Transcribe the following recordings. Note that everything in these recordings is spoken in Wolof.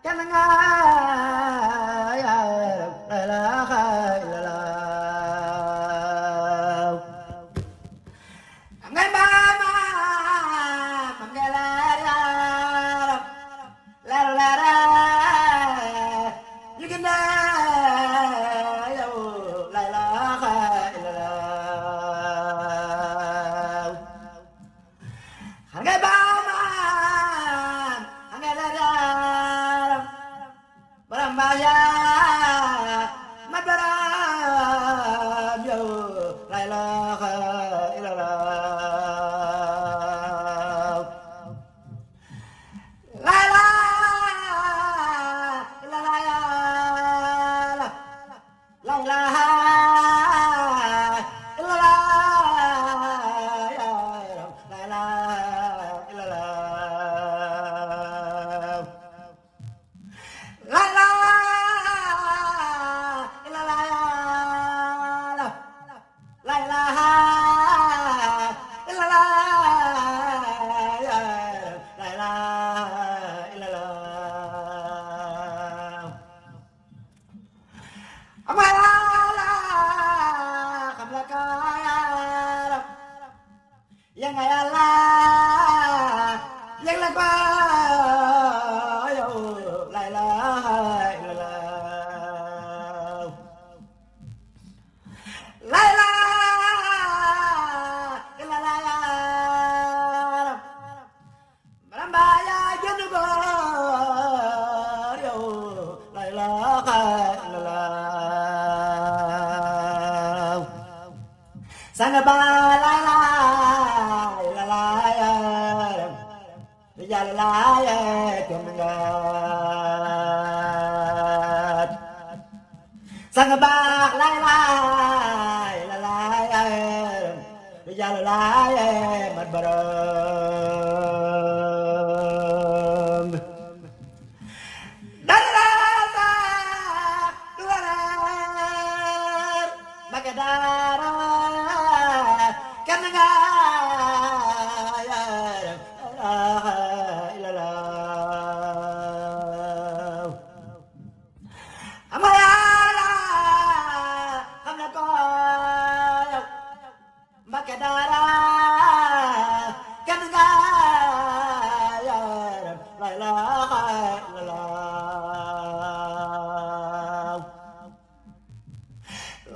kenn nga yaram la ilaha illallah ngay mama mam ngay leer yaram leer leer ñu gën a yow la ilaha illallah ngay mama Barambaya Madaram yo la ilaha illallah la ilaha illallah la ilaha yang Allah yang lagu yo la ilaha illallah la ilaha illallah barambaya jenugo yo la ilaha illallah sanaba la ilaha Jalaya kemengat sang bạc lai lai la lai jalaya mat barang dan rasa duaran bagadara kemengat Darah kan gaya la ilaha illallah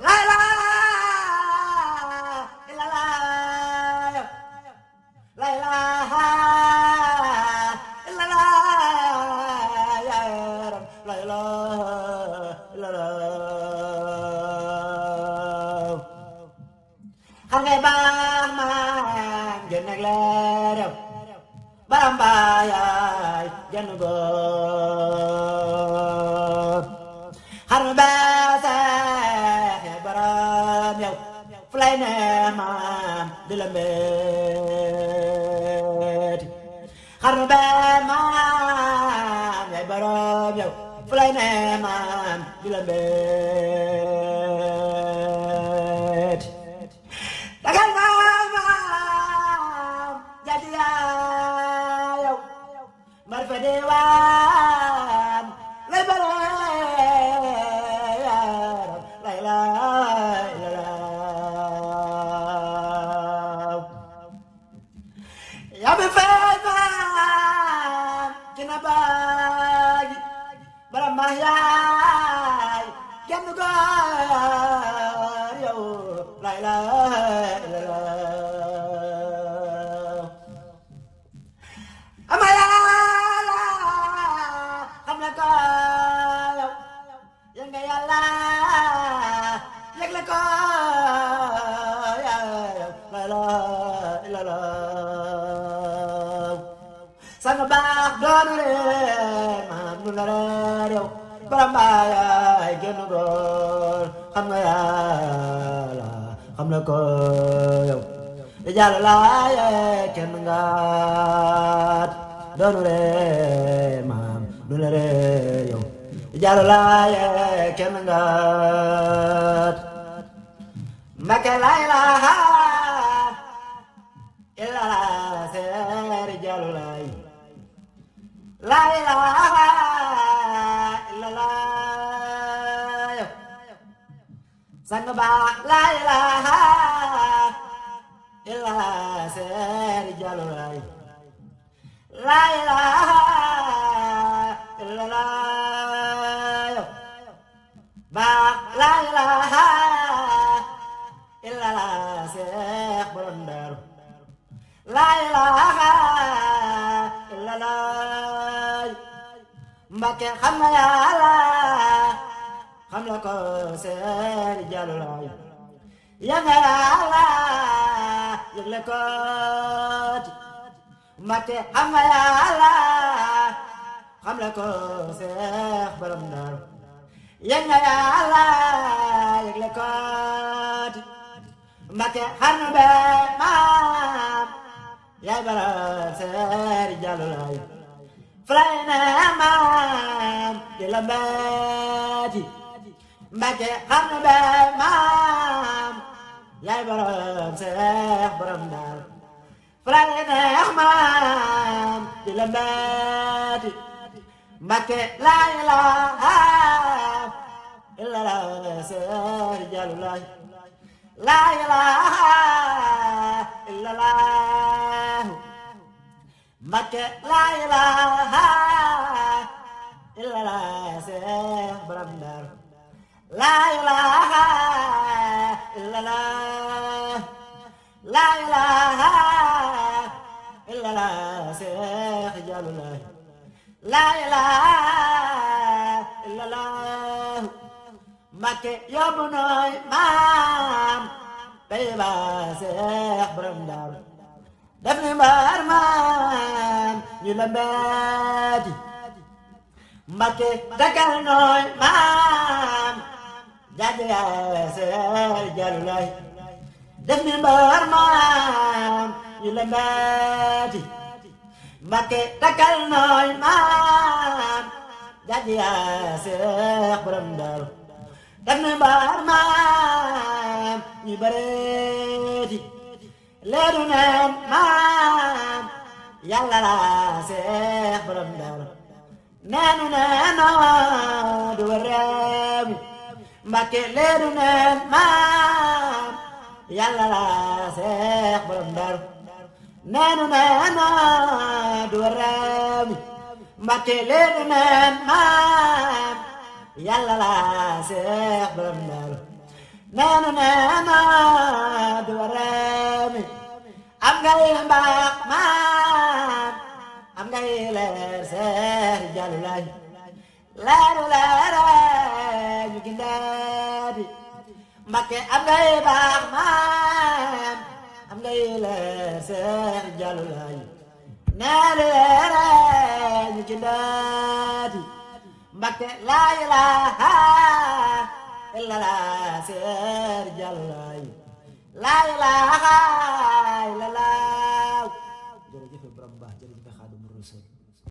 la ilaha illallah la ilaha illallah ya rab la ilaha illallah Hangai bang mang jenak lerep Barambayai janugor Harbasah baram yaw Flayne mam dilamet Harbamam yay baram yaw Flayne mam dilamet Tagal mamam jadi ayo marfadewan lebaran la ilaha illallah ya befeman kinabagi baramahyai janugar yo la ilaha yang gaya lah yang leko ya la ilaha sang bak don re mam nulare barambaya genugor xam nga yàlla xam na ko yow yàlla la kenn nga don re mam nulare yow Jalalaye kemengat Maka la ilaha illallah ser jalulay La ilaha sang ba la ilaha illa Seer Jaalu Laay la ilaha illa ba la ilaha illa Seex Borom Daaru la ilaha illa Mbàkke xam na Yàlla xam la ko Seer Jaalu Laay ya nga Yàlla yëgle ko Mbàkke xam nga Yàlla xam la ko Seex Borom Daaru ya nga Yàlla yëgle ko Mbàkke xarnu be maam yaay baral Seer Jaalu Laay falay ne maam di la mbeeti Mbàkke xarnu be maam yaay baral Seex Borom Daaru falay ne maam di la mbeeti Mbàkke la ilaha illa Seer Jaalu Laay la ilaha illa Mbàkke la ilaha illa Seex Borom Daaru la ilaha illa la ilaha illa Seex Jaalu Laay la ilaha illa Mbàkke yóbbu nooy maam bay ba Seex Borom Daaru def ni mbaar maam ñu la mbeeti Mbàkke dakal nooy maam jaaje yaa Seer Jaalu Laay def ni mbaar maam ñu la mbeeti Mbàkke dakal nooy maam jaaje yaa Seex Borom Daaru def ni mbaar maam ñu bareeti leeru neen maam Yàlla la Seex Borom Daaru neenu neenoo du wareemi Mbàkke leeru neen maam Yàlla la Seex Borom Daaru neenu neenoo du wareemi Mbàkke leeru neen maam Yàlla la Seex Borom Daaru neenu neenoo du wareemi am ngay mbaax maam am ngay leer Seer Jaalu Laay leeru leere ñu gindeeti Mbàkke am ngay mbaax maam am ngay leer Seer Jaalu Laay leeru leere ñu gindeeti Mbàkke la ilaha illa Seer Jaalu Laay la ilaha